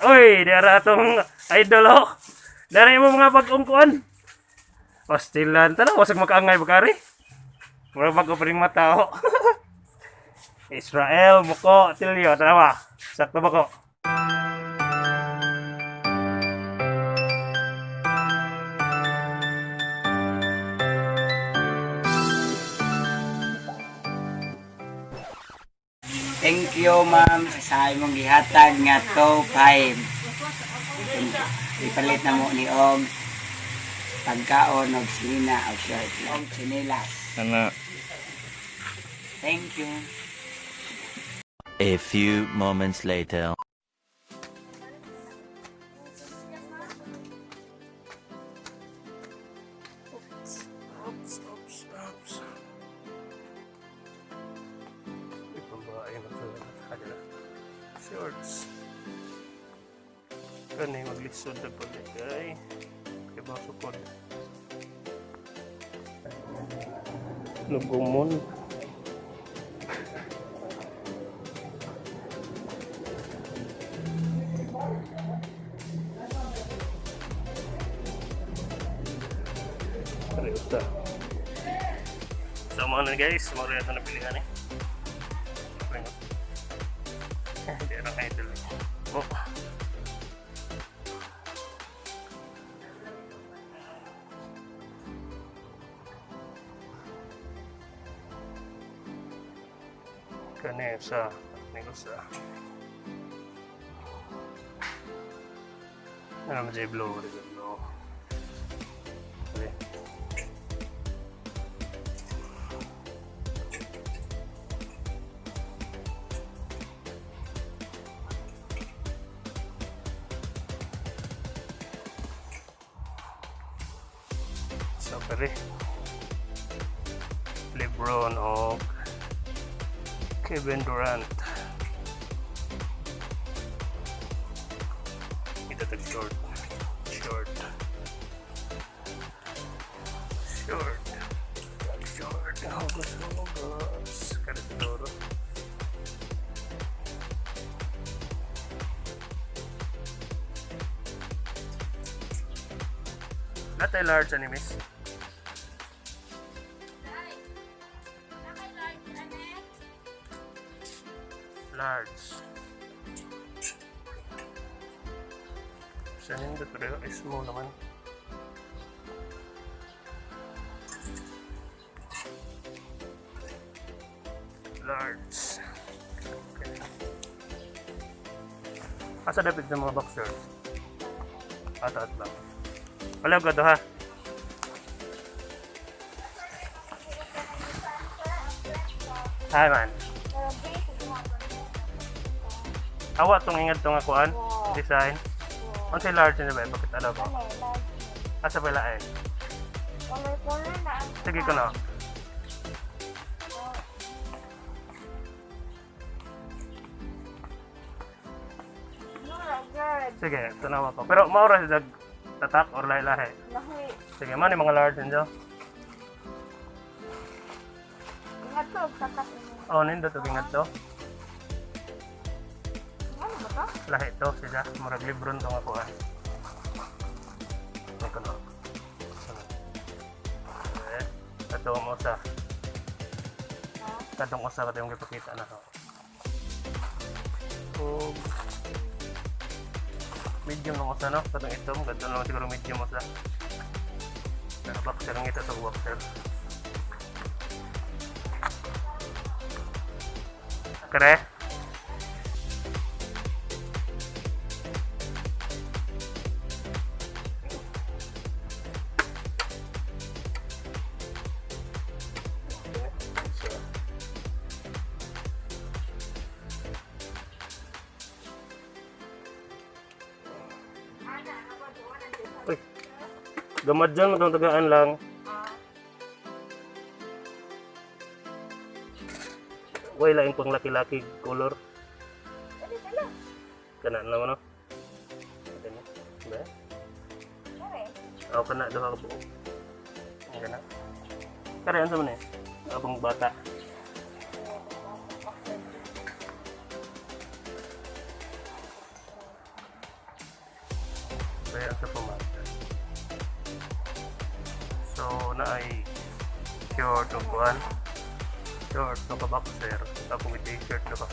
Uy, diara atong idol oh. Dara mo mga bagong kuan. Pastilan, tanaw wasag makaangay bakari. Mura bago pa rin mata oh. Israel, Muko, Tilio, tanawa. Sakto ba ko? Thank you, ma'am, sa imong gihatag nga 2.5. Thank you. Ipalit na mo ni og pagkaon og sinina og shirt og sinilas. Ana. Thank you. A few moments later. Oops, oops, oops. Uy, pambabae na ito. Nakadala. Shorts. Kani maglisod na pag kay kay ba sukod. Lugumon. Pareho. So mga na guys, mga rin ito napilihan eh. Hindi na kayo tuloy. Oh. Kani sa negosyo. Ano naman siya blow, blow. Okay. So, pare. LeBron o Kevin Durant. Ito tag short. Short. Short. Short. Hugas, hugas. Karitidoro. Lahat ay large animes. Large. Sa nindot pero small naman. Large. Okay. Asa dapat sa mga boxers? Atat lang. Wala ko to ha. Hi man. Awa tong ingat tong akuan design. Unsay large na ba? Bakit alam ko? Asa pala eh? Sige ko na. Sige, tanawa ko. Pero maura siya tatak or lahi-lahi. Sige, man yung mga large ninyo. Oh, nindot og ingat to. Lahi to sila. Murag libron tong akuan. Sige ko na. Eh, katong usa. Katong usa katong gipakita na to. Og medium lang usa no, katong itom, kadto lang siguro medium usa. Pero boxer ang ito to boxer. Kare? Uy, gamad dyan, matang tagaan lang. Way laing pang laki-laki color. Kana naman no. Kana. Ba? Oh, kana duha ka buok. Kana. Kare unsa man eh? Abang bata. So na ay short o kuan. Short no ka boxer. Tapos t-shirt na ba.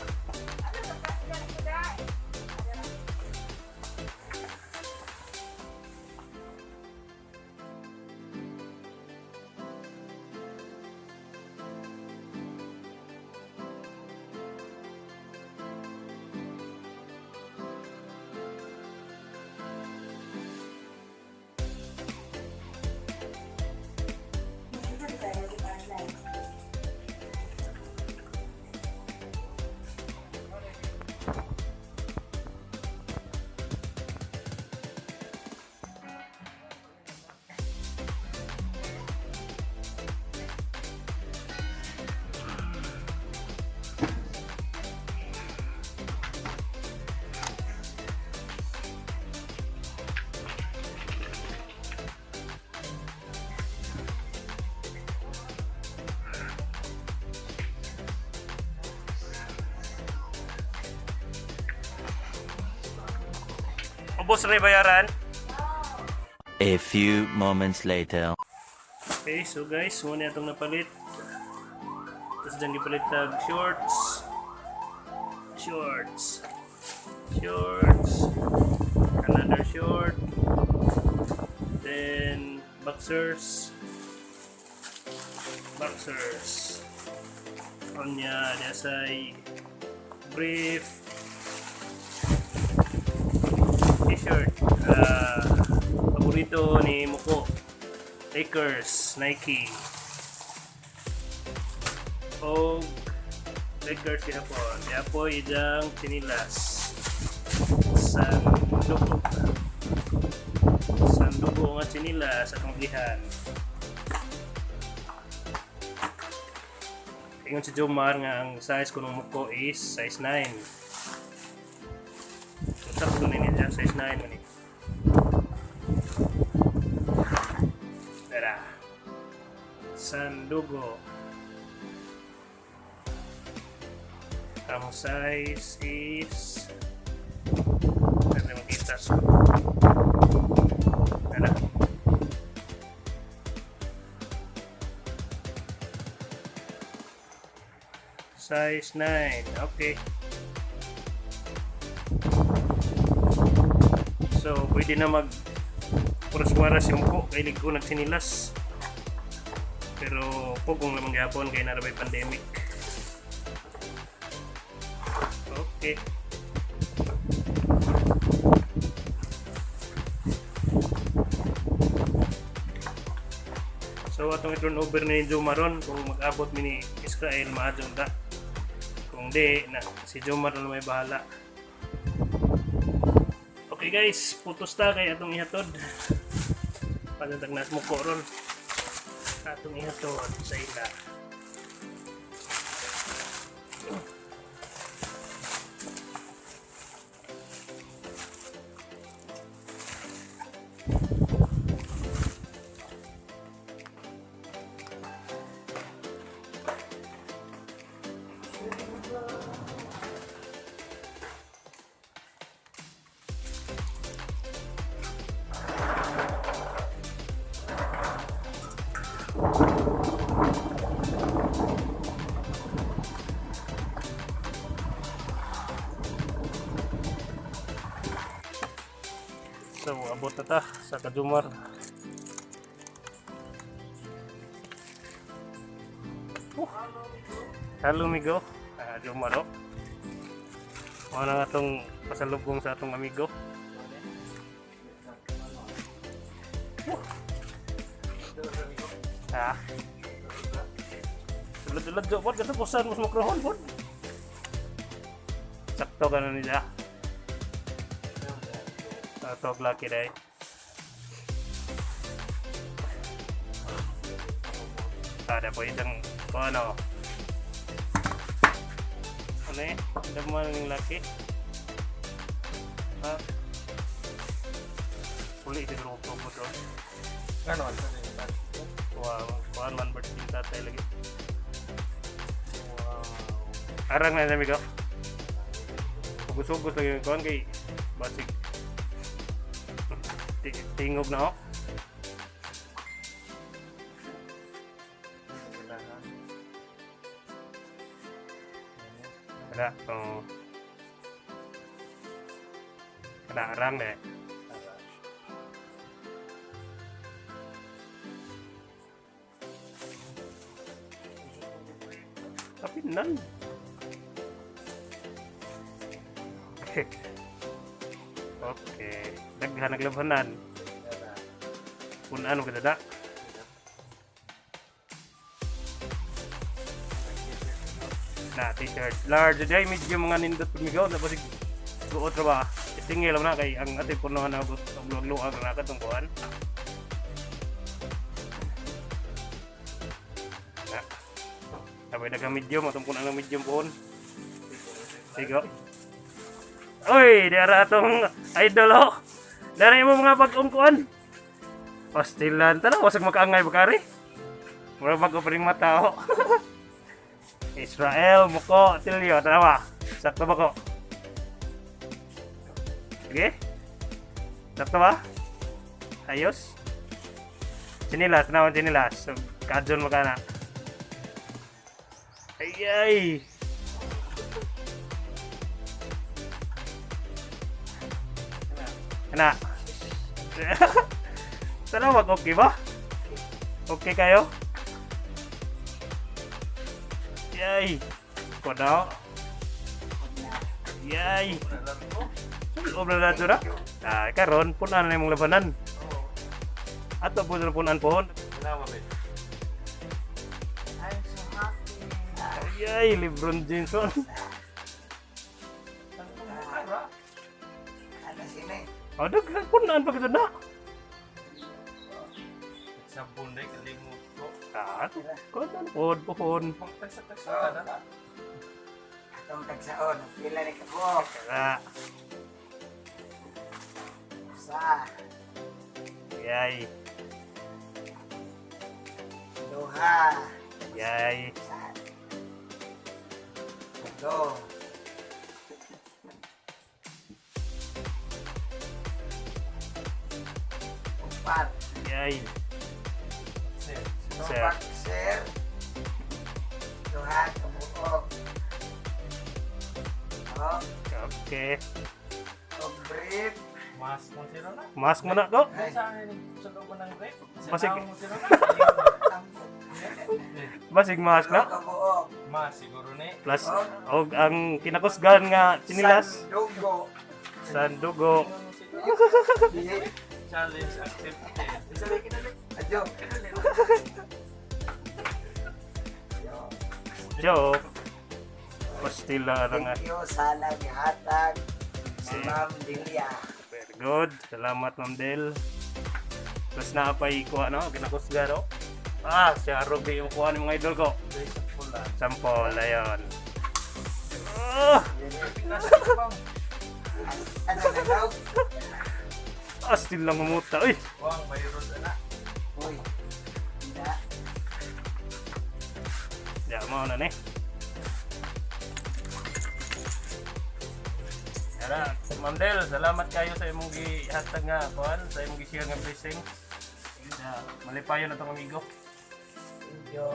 Ubos na bayaran. A few moments later. Okay, so guys, muna itong napalit. Tapos dyan gipalit tag shorts. Shorts. Shorts. Another short. Then, boxers. Boxers. Onya, desay brief. T-shirt. Paborito ni Muko. Lakers, Nike. Og Lakers gihapon. Diapoy idang chinilas. Sandugo. Sandugo nga chinilas atong gihan. Ingon si Jomar nga ang size ko ng muko is size 9. So, sakto ni niya, size 9 man ni. Tara. Sandugo. Ang size is pwede makita. Tara. Size 9. Okay. So, pwede na mag puras-waras yung muko. Kailig ko nagsinilas. Pero pugong naman gihapon kay narabay pandemic. Okay. So atong i-turn over ni Jomar ron kung mag-abot mi ni Israel maadjong ta. Kung di na si Jomar na may bahala. Okay guys, putos ta kay atong ihatod. Padatag na mo ko ron. Atong ihatod sa ila. So abot na ta sa Kajumar. Hello amigo. Jomar oh. Mao na nga atong pasalubong sa atong amigo. Ah. Sulod-sulod jo pod katapusan mo sa mikrofon pod. Sakto ka na nila. Tog lucky day. Ada po itang kung ano. Ano eh? Dama ng laki. Ha? Uli siguro ko po doon. Ano? Wow, kuan man birthday tatay lagi. Wow. Arang na nami ko. Sugos-sugos lagi yung kuan kay basig. Tingog na ako. Kana, oh. Kana arang eh. Tapi nan. Okay. Okay. Daghan naglabhanan. Kung ano ka da? Na t-shirt. Large day medium mga nindot pud migaw na basig buot ra ba? Itingil na kay ang atay punuhan na og luag na katong kuan. Na. Tapos daghang medium atong punan ng medium pohon. Sigo. Oy, diara atong idol oh. Dara mo mga bag-ong kuan. Pastilan, tanaw wasag makaangay bakari. Mura bag-o pa ring mata oh. Israel Muko Tilio, tanawa. Sakto ba ko? Sige. Sakto ba? Ayos. Chinilas, tanawan chinilas. So, kadyon mo ka na. Ay ay. Ana. Tanaw okay ba? Okay kayo? Yay! Ko daw. Yay! Sulod na na na. Ah, karon punan na imong labanan. Ato po na punan pohon. I'm so happy. Yay, LeBron James on. Ano sini? Oh, daghan punan pa gid na. Sabon day kalimot ko. Ah, kunan pohon pohon. Pagtagsa-tagsa na. Atong tagsaon. Pila ni kabuok. Kara. Usa. Yay. Duha. Yay. Usa. Tulo. Upat. Yay. Sir. Sir. Boxer. Duha kabuok. Oh, Okay. og brief. Mas mo sila na. Mask mo na ko. Ay, Sa sa loob ng grape. Sa Basig. tao mo sila na. ambot. Basig mask Tulo na. kabuok. Mas siguro ni. Plus og ang kinakusgan nga chinilas Sandugo. sandugo. Di. Challenge accepted. Adyo. Yo. Joke. Pastila ra nga. Thank you sa naghatag si Ma'am Delia. Very good. Salamat, Ma'am Del. Plus na pa'y kuha, no? Kinakusga, no? Ah, siya Ruby yung kuha ng mga idol ko. Day sa pula. Sample, ayun. Ah! Ano na daw? Ah, still lang umuta. Uy! Wang mayroon na. Uy. Hindi. Diya mo na ni. Yara, Ma'am Del, salamat kayo sa imong gihatag nga kuan, sa imong gi-share nga blessing. Ya, malipayon na tong amigo. Thank you.